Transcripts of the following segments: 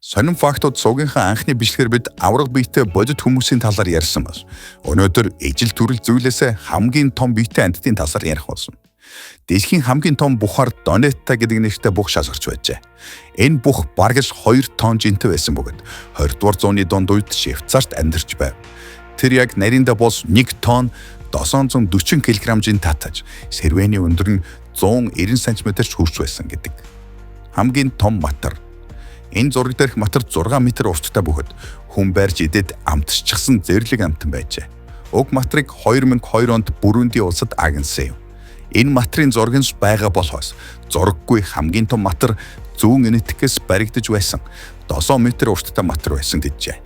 Сонин фактууд суугийнхаа анхны бичлэгээр бид авраг биетэй бодит хүмүүсийн талаар ярьсан бас. Өнөөдөр ижил төрөл зүйлээсээ хамгийн том биетэй амьтдын талаар ярих болсон. Дэлхийн хамгийн том бухаар Донетта гэдэг нэртэй бух шалгарч байжээ. Энэ бух бараг л 2 тонн жинтэй байсан бөгөөд 20 дугаар зууны дунд үед Швейцарт амьдарч байв. Тэр яг нарийнда бос 1 тонн 740 кг жин татаж, сэрвэний өндөр нь 190 см-ч хүрч байсан гэдэг. Хамгийн том матар. Энэ зураг дээрх матар 6 м урттай бөгөөд хүн барьж идээд амтчихсан зэрлэг амтан байжээ. Уг матрыг 2002 онд Бүрүнди улсад агнасан юм. Энэ матрын зураг нь байгаа болохоос зураггүй хамгийн том матар зүүн энэтхгээс баригдаж байсан 7 м урттай матар байсан гэжээ.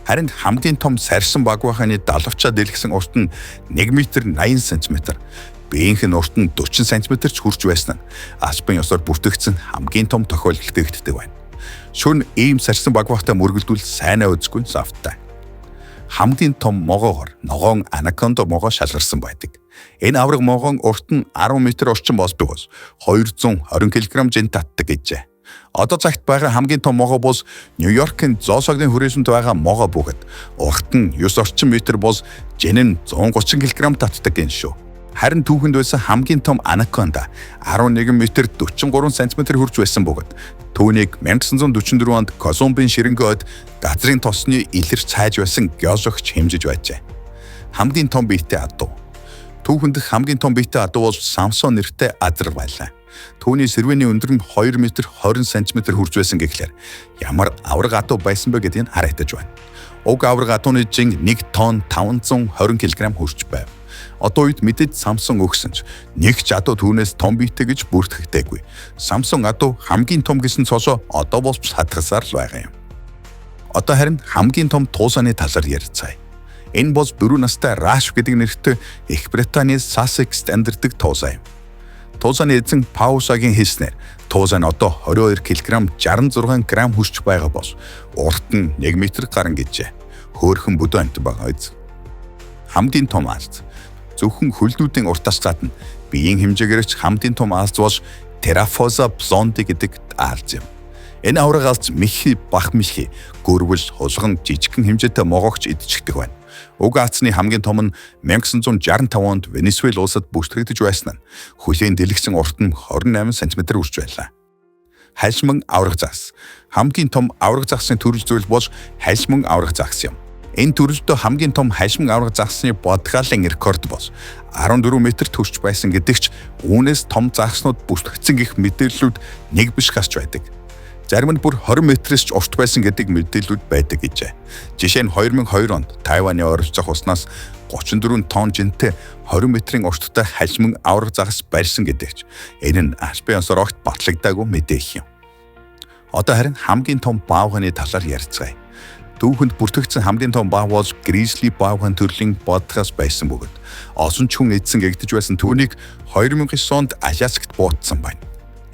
Харин хамгийн том сарьсан багвааханы далавчаа дэлгэсэн урт нь 1 м 80 см, биеийнх нь урт нь 40 см ч хүрч байсан нь албан ёсоор бүртгэгдсэн хамгийн том тохиолдол гэгддэг байна. Шөнө ийм сарьсан багваахтай мөргөлдвөл сайнаа үзгүй завтай. Хамгийн том могоогоор ногоон анаконда могоо шалгарсан байдаг. Энэ авраг могоон урт нь 10 м орчим болдог бос 220 кг жин татдаг гэжээ. Одоо цагт байгаа хамгийн том могоо бос Нью-Йоркийн зоосогны хүрээсэнд байгаа могоо бөгөөд урт нь 9 орчим метр бос жин нь 130 кг татдаг гин шүү. Харин түүхэнд байсан хамгийн том анаконда 11 м 43 см хүрч байсан бөгөөд түүнийг 1944 онд Колумбийн ширэнгөөд газрын тосны илэрч цайж байсан геологч хэмжиж байжээ. Хамгийн том биетэй адуу. Түүхэнд хамгийн том биетэй адуу бол Самсон нэртэй азар байлаа. Түүний сэрвэний өндөр нь 2 м 20 см хүрч байсан гэхлээр ямар авраг адуу байсан бэ гэдгийг харагдаж байна. Уг авраг адууны жин 1 тонн 520 кг хүрч байв. Одоо үед мэдээж Самсон өгсөн ч нэг ч адуу түүнээс том биетэй гэж бүртгэгдээгүй. Самсон адуу хамгийн том гэсэн цосоо одоо болч хатгасаар л байгаа юм. Одоо харин хамгийн том туусаны талаар ярилцгаая. Энэ бол 4 настай Раш гэдэг нэртэй Их Британийн Сассекст амьдардаг туусаа юм. Туусаны эзэн Паусагийн хэлснээр туусаа нь одоо 22 кг 66 г хүрч байгаа бос урт нь 1 м гарan гэжээ. Хөөхөн бүдүүн амьтан байгаа биз. Хамгийн том алз. Зөвхөн хөлнүүдийн уртаас гадна биеийн хэмжээгээр ч хамгийн том алз бол Theraphosa blondi гэдэг алз юм. Энэ авраг алз мэлхий, бах мэлхий, гөрвөл, хулган жижигхэн хэмжээтэй могоогч идчихдэг байна. Уг аацны хамгийн том нь 1965 онд Венесуэл улсад бүртгэгдэж байсан нь хөлийн дэлгэцэн урт нь 28 см үрч байлаа. Халиман авраг загас. Хамгийн том авраг загасны төрөл зүйл бол халиман авраг загас юм. Энэ төрөлдөө хамгийн том халиман авраг загасны бодгаалын рекорд бол 14 м төрч байсан гэдэг ч үүнээс том загаснууд бүртгэгдсэн гэх мэдээллүүд нэг биш гарч байдаг. Зарим нь бүр 20 метрээс ч урт байсан гэдэг мэдээллүүд байдаг гэжээ. Жишээ нь 2002 онд Тайваны ойролцоох уснаас 34 тонн жинтэй 20 метрийн урттай халиман авраг загас барьсан гэдэг ч энэ нь албан ёсоор огт батлагдаагүй мэдээлэл юм. Одоо харин хамгийн том баавганы талаар ярилцгаая. Түүхэнд бүртгэгдсэн хамгийн том баав бол Гризли баавган төрлийн бодгоос байсан бөгөөд олон ч хүн эдсэн гэгдэж байсан түүнийг 2009 онд Аляскт буутсан байна.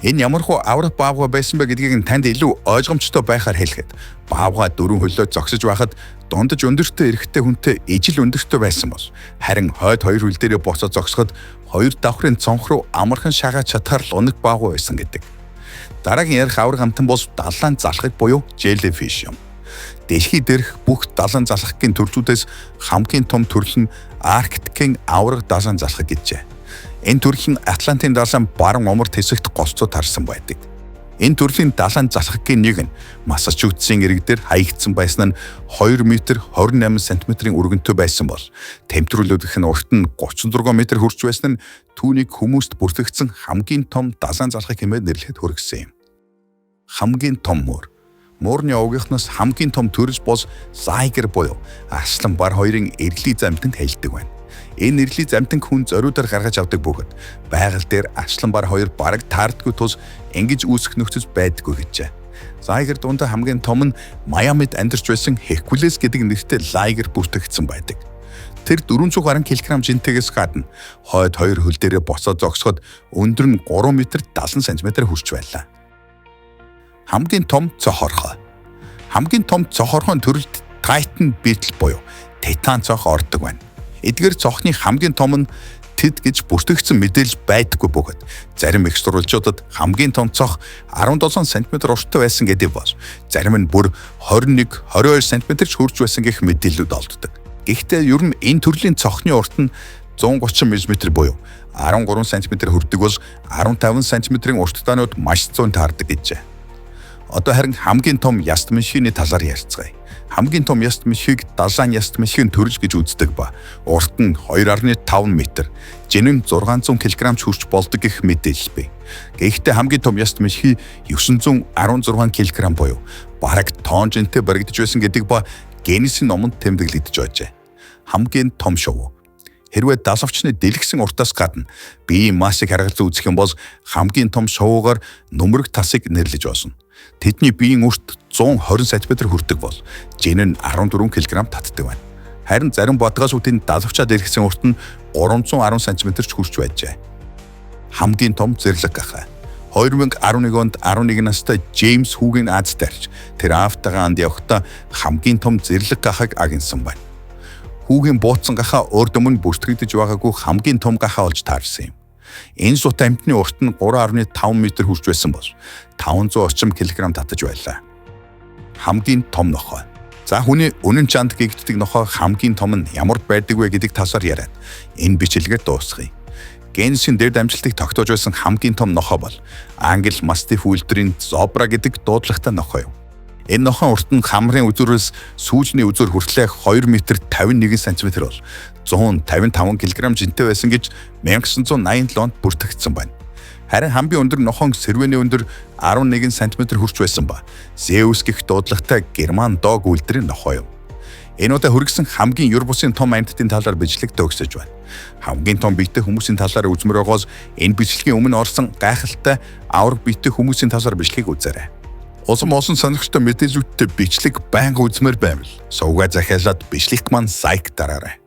Энэ ямар хуу аврах баавга байсан бэ гэдгийг нь танд илүү ойлгомжтой байхаар хэлэхэд баавга дөрвөн хөлөө зогсож байхад дундаж өндөртэй эрэгтэй хүнтэй ижил өндөртэй байсан бол харин хойд хоёр хөл дээрээ босоо зогсоход хоёр давхрын цонх руу амархан шагаад чадхаар л унаг баавга байсан гэдэг. Дараагийн ярих авраг амтан бол далайн залхаг буюу jellyfish юм. Дэлхий дээрх бүх далайн залхагийн төрлүүдээс хамгийн том төрөл нь Арктикийн авраг далайн залхаг гэжээ. Энэ төрөл нь Атлантын далайн баруун умард хэсэгт голцоо тарсан байдаг. Энэ төрлийн далайн залхагийн нэг нь Массачусетсийн ирэг дээр хаягдсан байсан нь 2 м 28 см-ийн өргөнтэй байсан бол тэмтрүүлүүдийнх нь урт нь 36 м хүрч байсан нь түүнийг хүмүүст бүртгэгдсэн хамгийн том далайн залхаг хэмээн нэрлэхэд хүргэсэн юм. Хамгийн том мөр. Муурны овгийнхноос хамгийн том төрөл бос лайгер буюу арслан бар хоёрын эргэлий замтанд хэлдэг байна. Энэ эргэлий замтанг хүн зориудаар гаргаж авдаг бөгөөд байгаль дээр арслан бар хоёр бараг таардгүй тус ингэж үүсэх нөхцөл байдаггүй гэжээ. Лайгер дундаа хамгийн том нь Майамид амьдарч байсан Херкулес гэдэг нэртэй лайгер бүртгэгдсэн байдаг. Тэр 400 гаруй кг жинтэйгээс гадна хойд хоёр хөл дээрээ босоо зогсоход өндөр нь 3 м 70 см хүрч байлаа. Хамгийн том цохорхой. Хамгийн том цохорхойн төрөлд Titan Beetle буюу Титан цох ордог байна. Эдгээр цохны хамгийн том нь Тэд гэж бүртгэгдсэн мэдээлэл байдаггүй бөгөөд зарим их сурвалжуудад хамгийн том цох 17 см урттай байсан гэдэг бол зарим нь бүр 21, 22 см ч хүрч байсан гэх мэдээллүүд олддог. Гэхдээ ер нь энэ төрлийн цохны урт нь 130 мм буюу 13 см хүрдэг бол 15 см-ийн урттайнууд маш зүүн таардаг гэжээ. Одоо харин хамгийн том яст машины талаар ярьцгаая. Хамгийн том яст мшиг далайн яст мшигийн төрөл гэж үздэг ба урт нь 2.5 м, жин нь 600 кг ч хүрч болдог гэх мэдээлэл бий. Гэхдээ хамгийн том яст мшиг 916 кг буюу бараг тонн жинтэй баригдаж байсан гэдэг ба Гиннесийн номонд тэмдэглэгдэж байжээ. Хамгийн том шувуу. Хэрвээ далавчны дэлгэсэн уртаас гадна биеийн массыг харгалзан үзэх юм бол хамгийн том шувуугаар нүмерэг тасыг нэрлэж болно. Тэдний биеийн урт 120 см хүрдэг бол жин нь 14 кг татдаг байна. Харин зарим бодгаасуудын далавчаа дэлгэсэн урт нь 310 см ч хүрч байжээ. Хамгийн том зэрлэг гахай. 2011 онд 11 настай Джеймс хүүгийн Азид арч тэр аавтайгаа анд явахдаа хамгийн том зэрлэг гахайг агнсан байна. Хүүгийн бууцсан гахаа урд өмнө бүртгэгдэж байгаагүй хамгийн том гахаа олж таарсан юм. Энэ сут амьтны урт нь 3.5 м хүрч байсан бол 530 кг татаж байлаа. Хамгийн том нохой. За, хүний үнэн чанд гэгддэг нохой хамгийн том нь ямар байдаг вэ гэдэг талаар яриад энэ бичлэгээр дуусгая. Гиннесийн дэрд амжилтыг тогтоож байсан хамгийн том нохой бол Англи мастиф үйлдвэрийн Зобра гэдэг дуудлагатай нохой юм. Энэ нохойн урт нь хамрын үзүүрээс сүүжний үзүүр хүртлээр 2 м 51 см бол 155 кг жинтэй байсан гэж 1987 онд бүртгэгдсэн байна. Харин хамгийн өндөр нохойн сэрвэний өндөр 11 см хүрч байсан ба Зеус гэх дуудлагатай герман дог үйлдвэрийн нохой юм. Энэ удаа хүргэсэн хамгийн юр бусын том амьтдын талаар бичлэг төгсөж байна. Хамгийн том биетэй хүмүүсийн талаар үзмээр байгаас энэ бичлэгийн өмнө орсон гайхалтай авраг биетэй хүмүүсийн талаар бичлэгийг үзээрэй. Улам олон сонирхолтой мэдээллүүдтэй бичлэг байнга үзмээр байвал сувгаа захиалаад бичлэгт маань лайк дараарай.